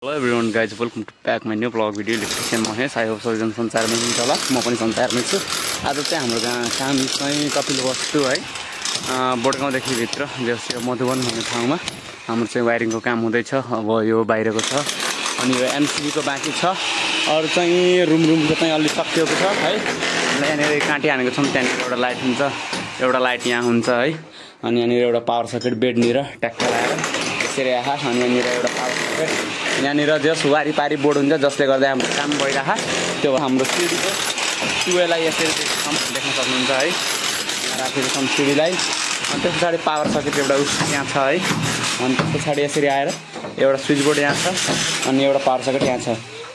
Hello everyone guys, welcome to back my new vlog video. Electrician Mahesh I hope सबैजना संसारमै हुनुहुन्छ होला। म पनि संसारमै छु। आज चाहिँ हाम्रो काम चाहिँ कपिलवस्तु है बोटगाउँदेखि भित्र जस्तो मधुवन भन्ने ठाउँमा हाम्रो चाहिँ वायरिङको काम हुँदैछ। अब यो बाहिरको छ अनि यो एमसीबी को बाँकी छ। अरु चाहिँ रुमको चाहिँ अलि सकिएको छ है। यहाँनिर काँटी हानेको छौँ। त्यहाँनिर एउटा लाइट हुन्छ, एउटा लाइट यहाँ हुन्छ है। अनि यहाँनिर एउटा पावर सकेट बेडनिर ट्याक्क लगाएर यसरी आहा। अनि यहाँनिर एउटा पावर सकेट यहाँनिर जस वारिपारी बोर्ड हुन्छ जसले गर्दा हाम्रो काम भइरहेको त्यो हाम्रो सिडीको टुवेलाई यसरी देख्न सक्नुहुन्छ है। राखेको छौँ सिडीलाई। अनि त्यस पछाडि पावर सकेट एउटा यहाँ छ है। अनि त्यस पछाडि यसरी आएर एउटा स्विच बोर्ड यहाँ छ अनि एउटा पावर सकेट यहाँ छ।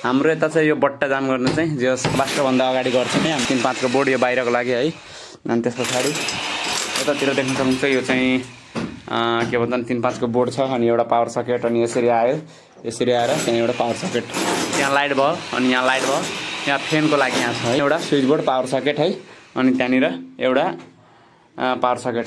हाम्रो यता चाहिँ यो बट्टा जाम गर्न चाहिँ जस प्लास्टरभन्दा अगाडि गर्छौँ नि हामी 3-5 को बोर्ड यो बाहिरको लागि है। अनि त्यस पछाडि यतातिर देख्न सक्नुहुन्छ यो चाहिँ के भन्छन् 3-5 को बोर्ड छ अनि एउटा पावर सकेट अनि यसरी आयो। यसरी आएर त्यहाँ एउटा पावर सकेट यहाँ लाइट भयो अनि यहाँ लाइट भयो। यहाँ फ्यानको लागि यहाँ छ है एउटा स्विच बोर्ड पावर सकेट है। अनि त्यहाँनिर एउटा पावर सकेट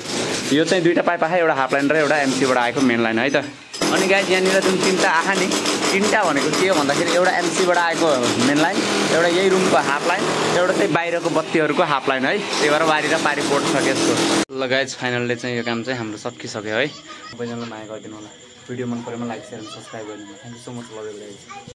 यो चाहिँ दुईटा पाइप आयो, एउटा हाफ लाइन र एउटा एमसीबाट आएको मेन लाइन है त। अनि गाइस यहाँनिर जुन तीनटा आहा नि तीनटा भनेको के हो भन्दाखेरि एउटा एमसीबाट आएको मेन लाइन, एउटा यही रुमको हाफ लाइन, एउटा चाहिँ बाहिरको बत्तीहरूको हाफ लाइन है। त्यही भएर वारी र पारी बोर्ड छ यसको। ल गाइस फाइनल्ली चाहिँ यो काम चाहिँ हाम्रो सकिसक्यो है। सबैजनालाई माया गरिदिनु होला। भिडियो मन परेमा लाइक शेयर सब्सक्राइब गर्नु होला। Thank you so much love you guys.